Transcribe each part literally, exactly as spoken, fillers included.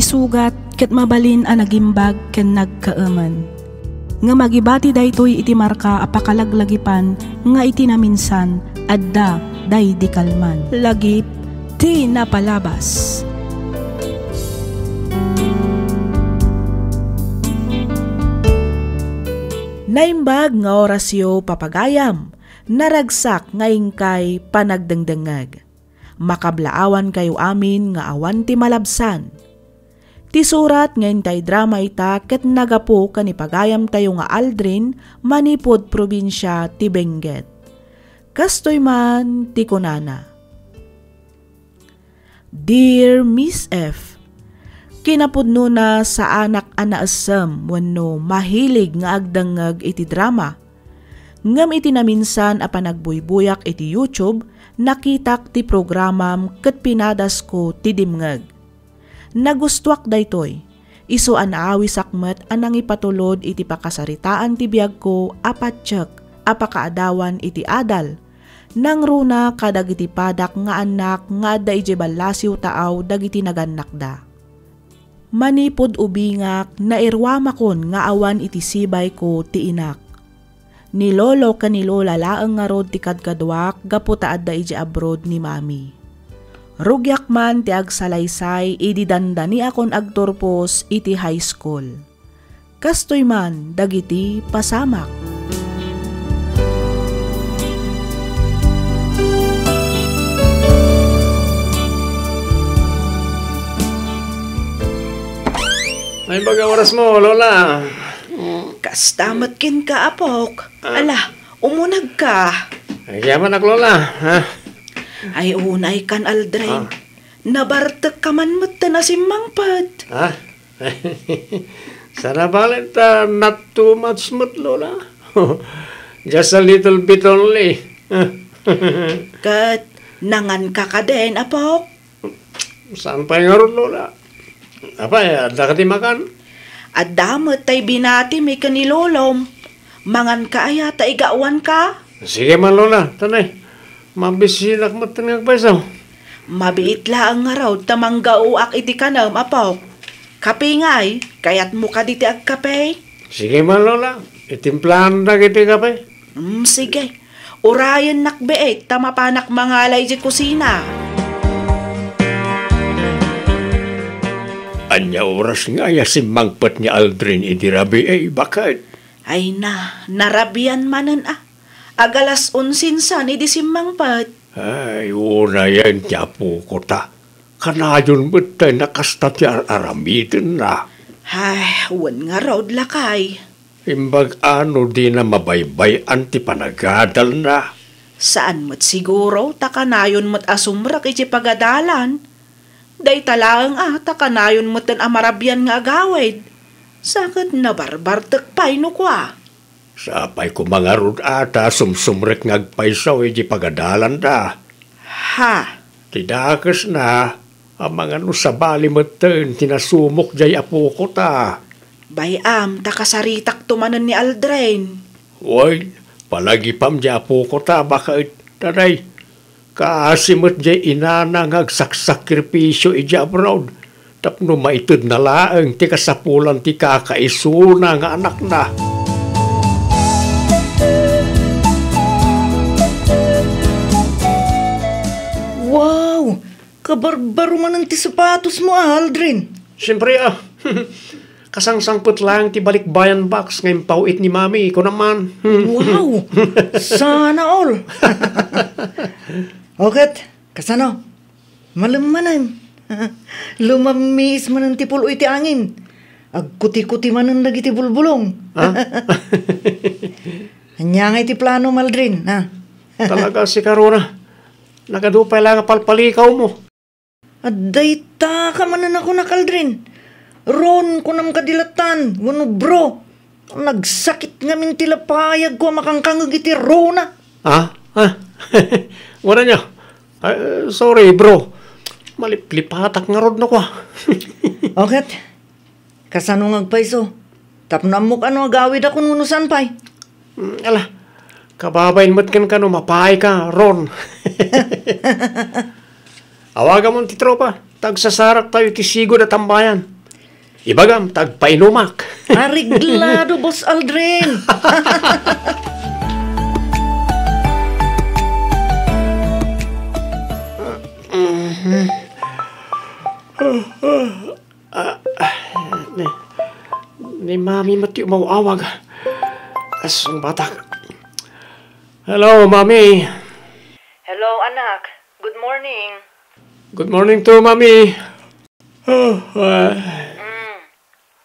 sugat ket mabalin a nagimbag ken nagkaemen. Ngem agibati daytoy iti marka a pakalaglagipan nga iti naminsan, adda daydi kalman. Lagip ti napalabas. Naimbag nga orasyo, papagayam, naragsak nga inkay panagdengdengngeg. Makablaawankayo amin nga awan ti malabsan. Ti surat nga intay drama ita ket naggapu ken ni pagayamtayo nga Aldrin manipud probinsia ti Benguet. Kastoy man ti kunana, Dear Miss F, kinapudnona saanak a naessem wenno mahilig nga agdengngeg iti drama. Ngem iti naminsan a panagbuybuyak iti YouTube, nakitak ti programam ket pinadasko ti dimngeg. Nagustuak daytoy. Isu a naawisak met a nangipatulod iti pakasaritaan ti biagko a patiek a pakaadawan iti adal, nangruna kadagiti padak nga annak nga adda idiay ballasiw taaw dagiti nagannakda. Manipud ubingak, nairuamakon nga awan iti sibayko ti inak. Ni lolo ken ni lola laeng ngarud ti kadkaduak gapu ta adda idiay abroad ni mami. Rugiak man ti agsalaysay idi dandaniakon agturpos iti high school. Kastoy man dagiti pasamak. Naimbag a orasmo, Lola. Kasta met kenka, apok. Ah. Ala, umunegka. Agyamanak, Lola, ha? Ay, unaykan, Aldrin. Ah. Nabartekka man metten a simmangpet. Ha? Saan a bale ta not too much met, Lola. Just a little bit only. Ket nanganka kadin, apok? Saan pay ngarud, Lola? Apay, adda kadi makan? Adda met tay binatimi ken ni lolom. Manganka aya ta igawanka? Sige man, Lola. Tanay, mabisinak met nga agpayso. Mabiit laeng ngarud ta manggaoak iti kanem, apok. Kape ngay, kayatmo kadi ti agkape? Sige man, Lola. Itimplaandak iti kape. Mm, sige. Urayennak biit ta mapanak mangala idiay kusina. Ania oras ngay a simmangpet ni Aldrin idi rabii, baket? Ay na, narabian manen a. Agalas onsen san idi simmangpet. Ay, unayen ti apoko ta. Kanayon met tay nakasta ti ar-aramidenna. Ay, wen ngarud, lakay. Imbag a no dina mabaybay-an ti panagadalna. Saan met siguro ta kanayon met a sumrek iti pagadalan. Dayta laeng a ta kanayon metten a marabian nga agawid. Sa ket nabarbartek pay no kua. Sapay koma ngarud a ta sumsumrek nga agpayso iti pagadalanda. Ha? Ti dakesna, amangan no sabali metten ti nasumok diay apoko ta. Bay-am ta kasaritakto manen ni Aldrin. Wen, palagipam diay apoko ta, baket, daday. Kaasi met diay inana nga agsaksakripisio idiay abroad tapno maitedna laeng ti kasapulan ti kakaisuna nga anakna. Wow! Kabarbaro manen ti sapatosmo, Aldrin. Siempre, ah. Kasangsangpet laeng ti balikbayan box nga impaw-it ni Mami, kunam man. Wow! Sana all! O ket, kasano? Malem manen. Lumammiis manen ti pul-oy ti angin. Agkutikuti manen dagiti bulbulong. Ha? Ania ngay ti plano, Aldrin, ha? Talaga, sika, Rona. Nagadu pay la nga palpalikawmo. Adda itaka manen a kunak, Aldrin. Ron, kunam kadi latan, wenno bro. Nagsakit ngamin ti lapayagko a makankangeg iti Rona. Ah? Ah? Wala niya. Ah, sorry, bro. Maliplipatak ngarud no kwa. O ket, kasano nga agpayso? Tapno ammok a no agawidakon wenno saan pay. Mm, ala, kababain met kenka no mapaayka, Ron. Awagamon ti tropa, ta agsasaraktayo iti sigud a tambayan. Ibagam ta agpainumak. Areglado, Boss Aldrin. Ah, ah, ni, ni Mami met ti umaw-awag. Sungbatak. Hello, Mami. Hello, anak. Good morning. Good morning too, Mami. Ah, ah. Mm.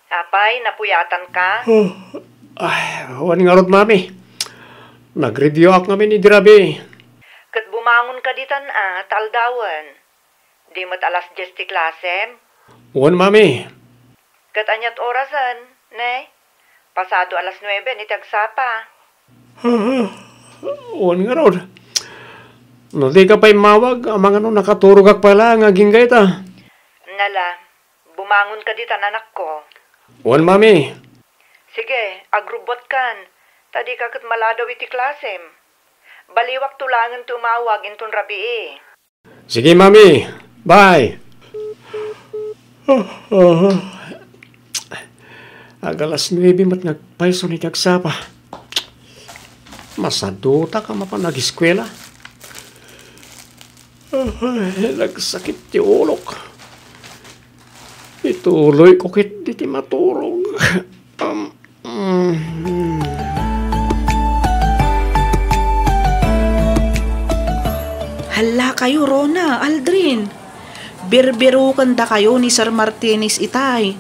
Apay, napuyatan ka? Ah, ay, wen ngarud, Mami. Nag-review ak ngamin idi rabii. Ket bumangon ka ditan a, ta aldawen. Di met alas dies ti klasem? Wen, Mami. Ket aniat orasen, ne? Pasado alas nuebe iti agsapa. Wen ngarud. No dika pay immawag, amangan no nakaturogak pay laeng agingga ita. Nala, bumangon ka ditan, anakko. Wen, Mami. Sige, agrubbuatkan, ta dika ket maladaw iti klasem. Baliwakto laengen ti umawag inton rabii. Sige, Mami. Bye. Ag alas nuebe met nga agpayson iti agsapa. Masadutak a mapan ageskuela. Ay, nagsakit ti ulok. Ituloyko ketdi ti maturog. Um, mm. Hala kayo, Rona, Aldrin. Birbirokendakayo ni Sir Martinez itay.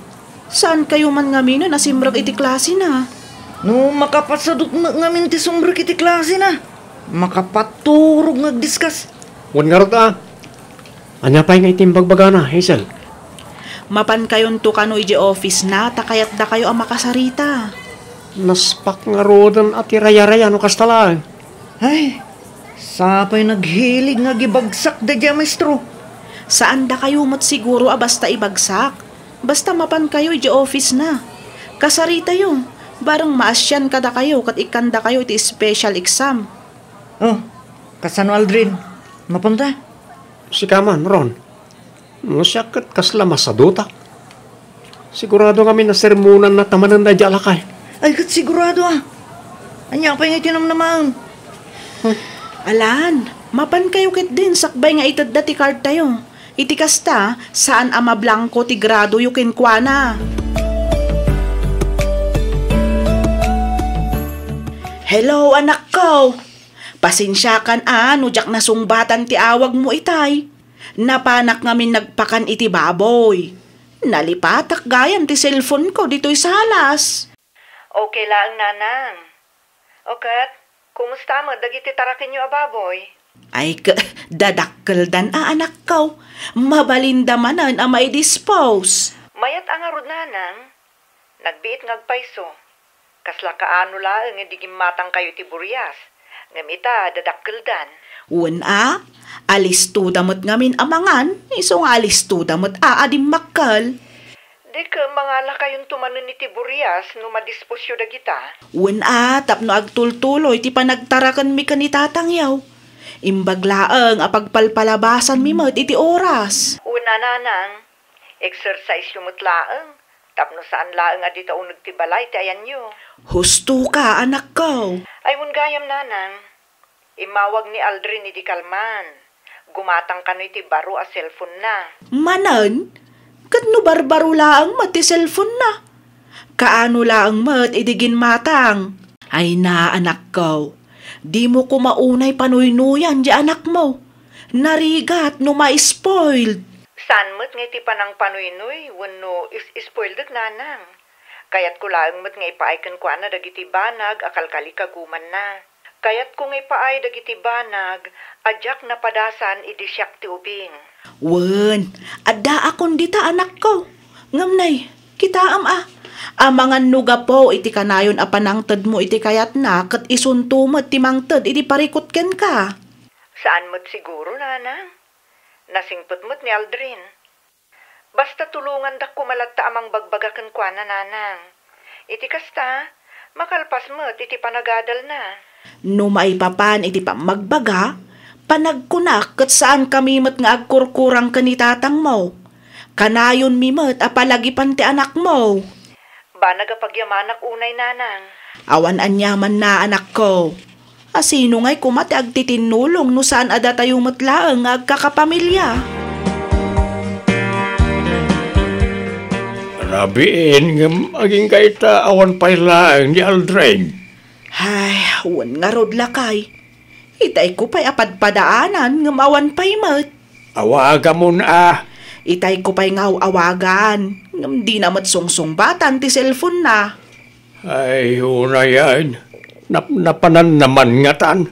Saan kayo man ngamin a nasimrek iti klasena? No makapasadut met ngamin ti sumrek iti klasena, makapaturog nga agdiskas. Wen ngarud a. Ania pay nga iti imbagbagana, Hazel? Mapan kayonto kano idiay office na, ta kayatdakayo a makasarita. Naspak ngaruden a ti rayaraya no kasta laeng. Ay, sapay naghilig nga agibagsak daydiay a maestro. Saandakayo met siguro a basta ibagsak. Basta mapan kayo idiay office na. Kasaritayo, bareng maasian kadakayo ket ikkandakayo iti special exam. Oh, kasano, Aldrin? Mapan ta? Sika man, Ron. No siak ket kasla masadutak. Sigurado ngamin a sermonanna ta manen daydiay a lakay. Ay, ket sigurado a. Ania pay nga iti namnamaem? Alan, mapan kayo ketdin sakbay nga itedda ti cardtayo. Iti kasta, saan a mablangko ti gradoyo kenkuana. Hello, anakko. Pasensiakan a no diak nasungbatan ti awagmo itay. Napanak ngamin nagpakan iti baboy. Nalipatak gayam ti cellphone-ko ditoy salas. Okay laeng, nanang. O ket, kumusta met dagiti tarakenyo a baboy? Ay, ke-, dadakkeldan a anakko. Mabalinda manen a maidispose. Mayat a ngarud, nanang. Nagbiit nga agpayso. Kasla kaano laeng idi gimmatangkayo iti burias, ngem ita, dadakkeldan. Wen a, alistoda met ngamin a mangan, isu nga alistoda met a a dimmakkel. Di ket mangalakayonto manen iti burias no madisposyo dagita. Wen a, tapno agtultuloy ti panagtarakenmi ken ni tatangyo. Imbag laeng a pagpalpalabasanmi met iti oras. Wen a, nanang, exercise-yo met laeng. Tapno saan laeng a dita uneg ti balay ti ayanyo. Husto ka, anakko. Ay, wen gayam, nanang. Immawag ni Aldrin idi kalman. Gumatang kano iti baro a cellphone-na. Manen? Ket no barbaro laeng met ti cellphone-na? Kaano laeng met idi ginmatang? Ay na, anakko. Dimo koma unay panuynoyan di anakmo. Narigat no ma-spoiled. Saan met nga iti panangpanuynoy wenno is-spoiledek, nanang. Kayatko laeng met nga ipaay kenkuana dagiti banag a kalkalikagumanna. Kayatko nga ipaay dagiti banag a diak napadasan idi siak ti ubing. Wen, addaakon dita, anakko. Ngem nay, kitaem a. Amangan no gapu iti kanayon a panangtedmo iti kayatna ket isunto met ti mangted idi parikut kenka. Saan met siguro, nanang. Nasingpet met ni Aldrin. Basta tulongandak koma latta a mangbagbaga kenkuana, nanang. Iti kasta, makalpas met iti panagadalna. No maipapan iti pammagbaga, panagkunak ket saankami met nga agkurkurang ken ni tatangmo. Kanayonmi met a palagipan ti anakmo. Banag a pagyamanak unay, nanang. Awan aniamanna, anakko. A sino ngay koma ti agtitinnulong no saan a datayo met laeng nga agkakapamilya? Rabiin, ngem agingga ita awan pay laeng ni Aldrin. Ay, wen ngarud, lakay. Itayko pay a padpadaanan ngem awan pay met. Awagamon a. Itayko pay nga aw-awagan, ngem dina met sungsungbatan ti cellphone-na. Ay, unayen. Nap-, napanan naman ngatan.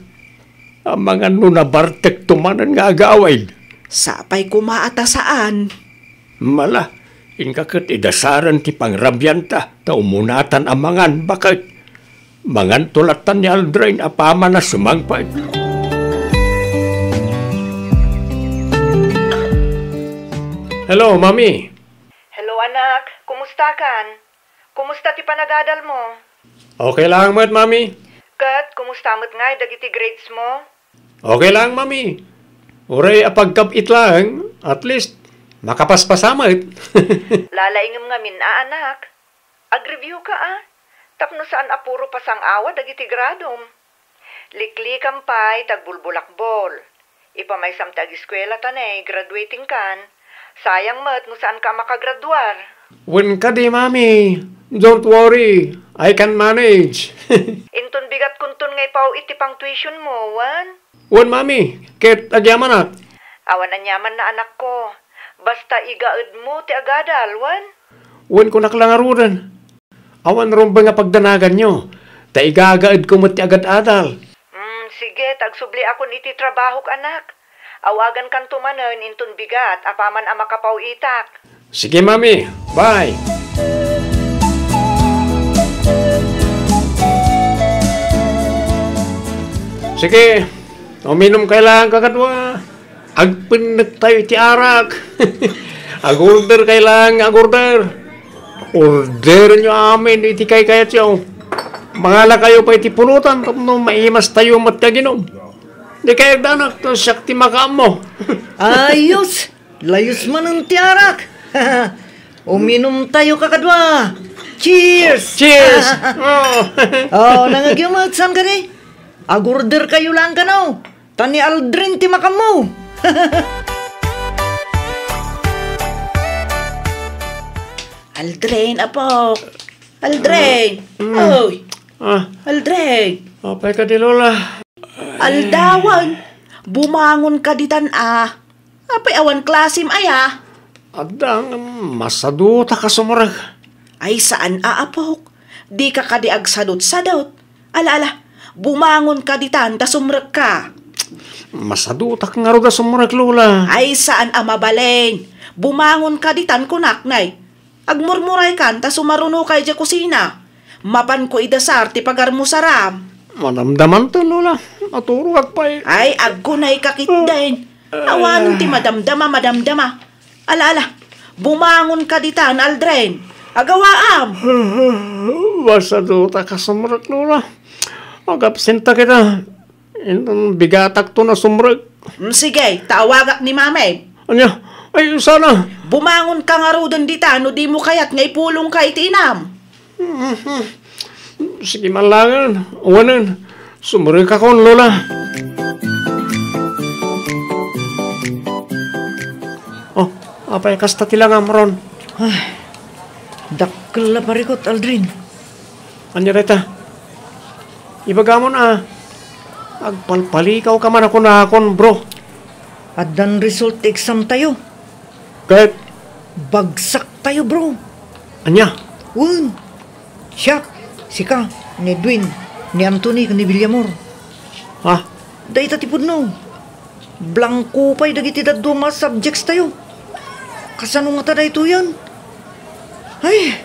Amangan no nabartekto manen nga agawid. Sapay koma a ta saan. Mala, inka ket idasaren ti pangrabianta ta umunatan a mangan baket. Manganto lattan ni Aldrin a paman a sumangpet. Hello, Mami. Hello, anak. Kumustakan? Kumusta ti panagadalmo? Okay lang met, Mami. Ket kumusta met ngay dagiti grades mo? Okay lang, Mami. Uray a pagkab-it laeng, at least, makapaspasa met. Lalaingem ngamin a, anak. Agreview ka a, tapno saan a puro pasang-awa dagiti gradom. Liklikam pay ti agbulbulakbol. Ipamaysam ti ageskuela ta ne, graduating kan. Sayang met no saan ka a makagraduar. Wen kadi, Mami. Don't worry. I can manage. Inton bigat kunton nga ipaw-it ti pang-tuition mo, wen? Wen, Mami. Ket agyamanak. Awan aniamanna, anakko. Basta igaedmo ti agadal, wen? Wen, kunak la ngaruden. Awan rumbeng a pagdanaganyo, ta igagaedko met ti agad-adal. Hmm, sige, ta agsubliakon iti trabahok, anak. Awagankanto manen inton bigat apaman a makapaw-itak. Sige, Mami. Bye. Sige, uminom kay lang kakadua. Agpennektayo iti arak. Agorder kay lang, agorder. Orderenyo amin iti kaykayatyo. Mangalakayo pay iti pulutan tapno maimastayo met ti aginom. Di kay agdanak, ta siak ti makaammo. Ayos! Layus manen ti arak! Uminomtayo kakadua! Cheers! Cheers! Oh. Oh, nangagyo met, saan kadi? Agorder kayo lang kano. Ta ni Aldrin ti makammo. Aldrin, apo. Aldrin. Mm. Oy. Ah. Aldrin. Apay kadi, Lola? Aldawan. Bumangon ka ditan, ah. Apay awan klasim, aya? Adda, masadutak a sumrek. Ay, saan a, apok? Di ka kadi agsadot-sadot? Ala, ala, bumangon ka ditan ta sumrekka. Masadutak ngarud a sumrek, Lola. Ay, saan a mabalin. Bumangon ka ditan, kunak, nay. Agmurmuray kan ta sumaruno kay diay kusina. Mapanko idasar ti pagarmusaram. Madamdamanto, Lola. Maturogak pay. Ay, agkunay ka ketdin. Awanen ti madamdama, madamdama. Ala, ala. Bumangon ka ditan, Aldrin. Agawaam. Masadutak a sumrek, Lola. Agabsenta kita. Inton bigatakton a sumrek. Mm, sige, ta awagak ni Mami. Ania? Ay, sana. Bumangon ka ngaruden dita no dimo kayat nga ipulongka iti inam. Mhm. Sige man laengen. Awanen. Sumrekakon, Lola. Oh, apay kasta ti langam, Ron? Ay, dakkel a parikut, Aldrin. Ania dayta? Ibagamon a, agpalpalikaw ka man a kunakon, bro. Addan result ti exam tayo. Ket? Bagsak tayo, bro. Ania? Wen. Siak, sika, ni Edwin, ni Anthony, ken ni Villamor. Ha? Dayta ti pudno. Blanko pay dagiti dadduma a subjects tayo. Kasano ngata daytoyen? Ay,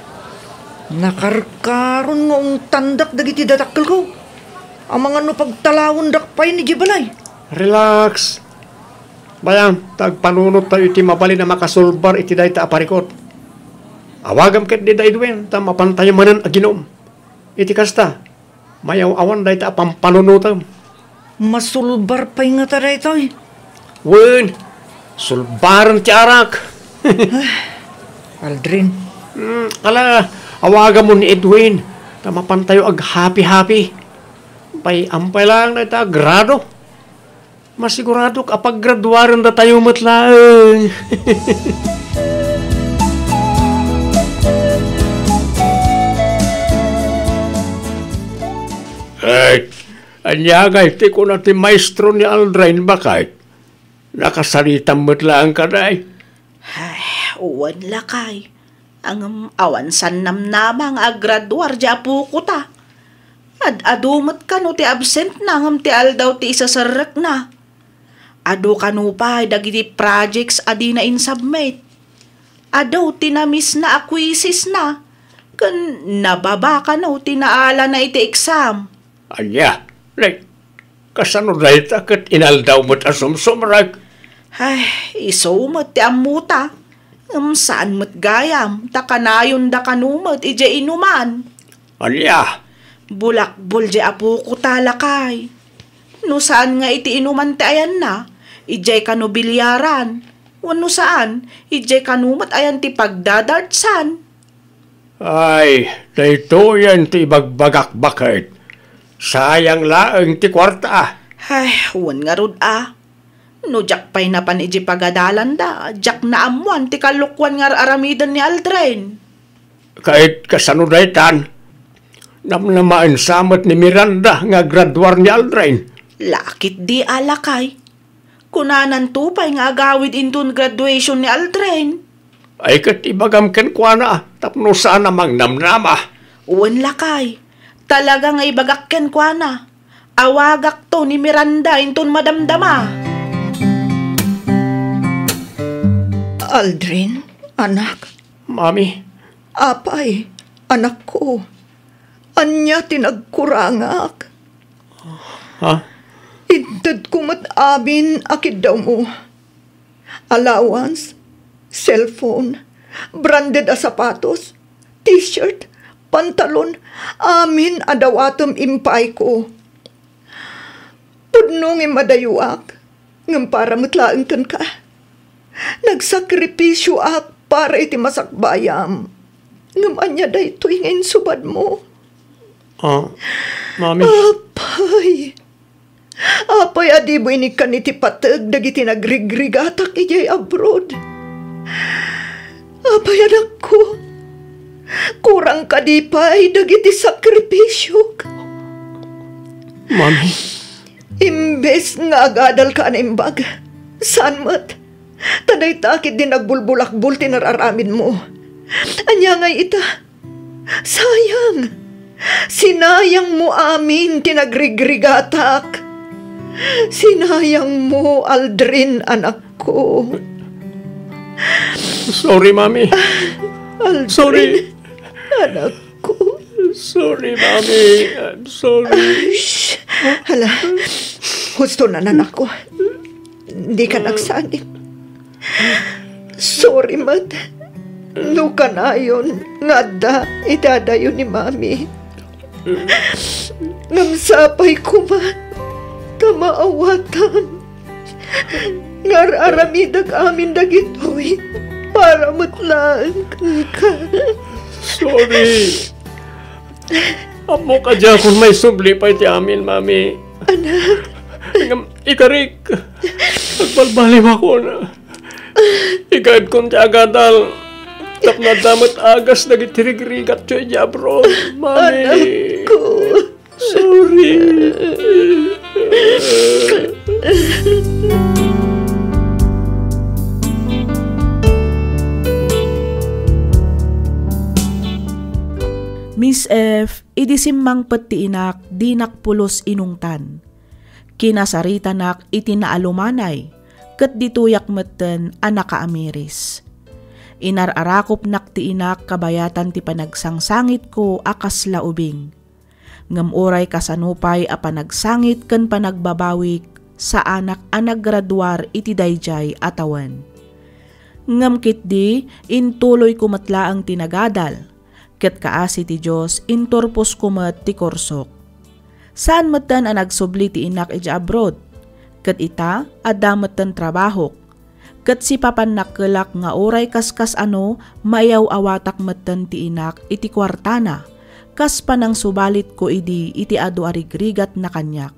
nakarkaron nga ungtandak dagiti dadakkelko. Amangan no pagtalawendak pay ni diay balay. Relax. Bayam, ta agpanunottayo iti mabalin a makasulbar iti dayta a parikut. Awagam ketdi da Edwin, ta mapantayo manen aginom. Iti kasta, mayaw-awan dayta a pampanunotem. Masulbar pay ngata daytoy? Wen, sulbaren ti arak. Aldrin. Hmm, ala, awaganmo ni Edwin. Ta mapantayo ag-happy-happy. Pay, ampay lang na ita grado. Masiguradok a paggraduaren datayo met laeng. Eh, ania ngay ti kuna ti maestro ni Aldrin, baket? Nakasaritam met laeng kadi? Ay, wen, lakay. Ngem awan sannamnama nga agraduar ti apokota. Ad-adu met kano ti absentna ngem ti aldaw ti iseserrekna. Adu kano pay dagiti projects a dina insubmit. Adu ti namisna a quizesna. Ken nababa kano ti naalana iti exam. Ania? Nay, kasano dayta ket inaldaw met a sumsumrek? Ay, isu met ti ammota. Ngem saan met gayam, ta kanayonda kano met idiay inuman. Ania? Bulakbol diay apokota, lakay. No saan nga iti inuman ti ayanna, idiay kano bilyaran. Wenno saan, idiay kano met ayan ti pagdadartsan. Ay, daytoyen ti ibagbagak, baket. Sayang laeng ti kuarta. Ay, wen ngarud a. No diak pay napan idiay pagadalanda, diak naammoan ti kalokuan nga ar-aramiden ni Aldrin. Ket kasano daytan? Namnamaen sa met ni Miranda nga agraduar ni Aldrin. La ketdi a, lakay. Kunananto pay nga agawid inton graduation ni Aldrin. Ay, ket ibagam kenkuana tapno saan a mangnamnama. Wen, lakay. Talaga nga ibagak kenkuana. Awagakto ni Miranda inton madamdama. Aldrin, anak. Mami. Apay, anakko. Ania ti nagkurangak? Ha? Intedko met amin a kiddawmo. Allowance, cellphone, branded a sapatos, t-shirt, pantalon, amin a dawatem impaayko. Pudno nga immadayuak, ngem para met laeng kenka. Nagsakripisioak para iti masakbayam. Ngem ania daytoy nga insubadmo? Ah, Mami. Apay! Apay a dimo inikkan iti pateg dagiti nagrigrigatak idiay abroad? Apay, anakko, kurang kadi pay dagiti sakripisiok? Mami. Imbes nga agadalka a naimbag, saan met. Ta dayta ketdi nagbulbulakbol ti nar-aramidmo. Ania ngay ita? Sayang! Sinayangmo amin ti nagrigrigatak. Sinayangmo, Aldrin, anakko. Sorry, Mami. Aldrin, sorry. Anakko. Sorry, Mami. I'm sorry. Ay, shh. Hala, husto na, anakko. Dika nagsangit. Sorry met no kanayon nga adda iti adayo ni Mami. Ngem sapay koma ta maawatam nga ar-aramidek amin dagitoy para met laeng kenka. Sorry. Ammok a diakon maisubli pay ti amin, Mami. Anak. Ngem, ikarik, agbalbaliwakon. Ikaedkon ti agadal tapno adda met agas dagiti rigrigatyo idiay abroad, Mami. Anakko. Sorry. Miss F, idi simmangpet ti inak, dinak pulos inungtan. Kinasaritanak iti naalumanay, ket ditoyak metten a nakaamiris. Inar-arakopnak ti inak kabayatan ti panagsangsangitko a kasla ubing. Ngem uray kasano pay a panagsangit ken panagbabawik, saanak a nagraduar iti daydiay a tawen. Ngem ketdi, intuloyko met laeng ti nagadal, ket kaasi ti Dios, inturposko met ti kursok. Saan metten a nagsubli ti inak idiay abroad, ket ita, adda metten trabahok, Ket sipapannakkelak nga uray kaskas-ano, maiyaw-awatak metten ti inak iti kuartana, kas panangsubalitko idi iti adu a rigrigatna kaniak.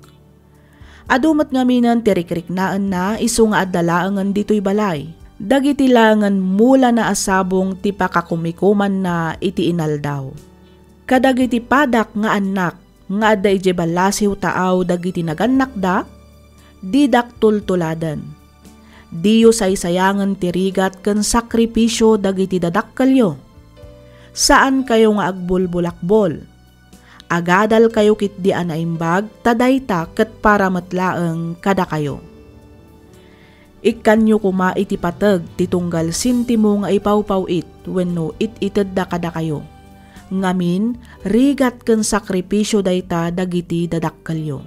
Adu met ngaminen ti rikriknaenna isu nga adda laengen ditoy balay. Dagiti laengen mulana a sabong ti pakakumikumanna iti inaldaw. Kadagiti padak nga annak nga adda idiay ballasiw taaw dagiti nagannakda, didak tultuladen. Diyo saysayangen ti rigat ken sakripisio dagiti dadakkelyo. Saankayo nga agbulbulakbol. Agadalkayo ketdi a naimbag ta dayta ket para met laeng kadakayo. Ikkanyo koma iti pateg ti tunggal sentimo nga ipawpaw-it wenno it-itedda kadakayo. Ngamin, rigat ken sakripisio dayta dagiti dadakkelyo.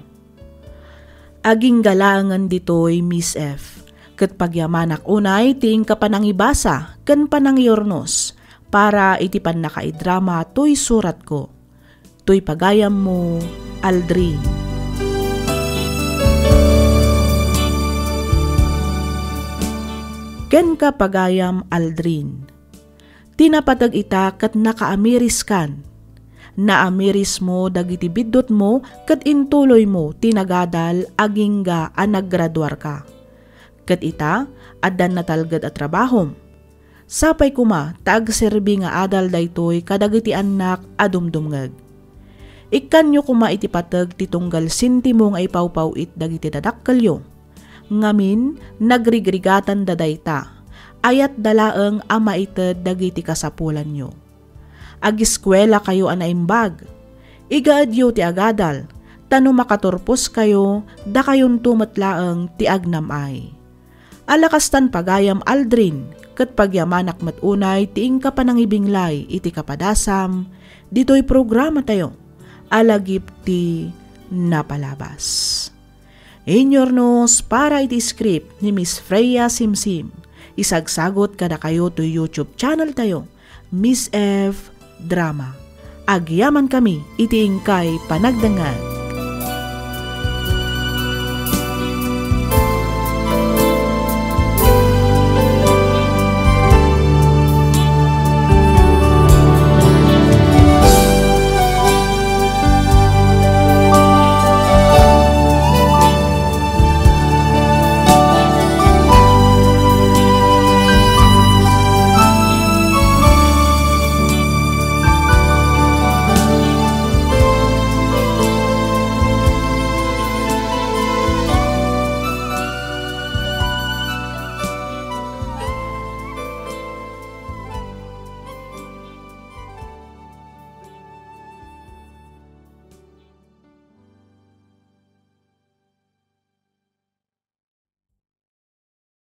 Agingga laengen ditoy, Miss F, ket pagyamanak unay ti inka panangibasa ken panangiurnos para iti pannakaidrama toy suratko. Toy pagayammo, Aldrin. Kenka, pagayam Aldrin. Ti napateg ita ket nakaamiriskan. Naamirismo dagiti biddutmo ket intuloymo ti nagadal agingga a naggraduarka. Ket ita, addan natalged a trabahom. Sapay koma ta agserbi nga adal daytoy kadagiti annak a dumdumngeg. Ikkanyo koma iti pateg ti tunggal sentimo nga ipawpaw-it dagiti dadakkelyo. Ngamin, nagrigrigatanda dayta. Ayatda laeng a maited dagiti kasapulanyo. Agiskuelakayo a naimbag. Igaedyo ti agadal, ta no makaturposkayo, dakayonto met laeng ti agnam-ay. Ala kastan, pagayam Aldrin, ket pagyamanak met unay ti inka panangibinglay iti kapadasam ditoy programatayo a lagip ti napalabas. Inyurnos para iti script ni Miss Freya Simsim. Isagsagot kadakayo toy YouTube channel tayo, Miss F Drama. Agyamankami iti inkay panagdengngeg.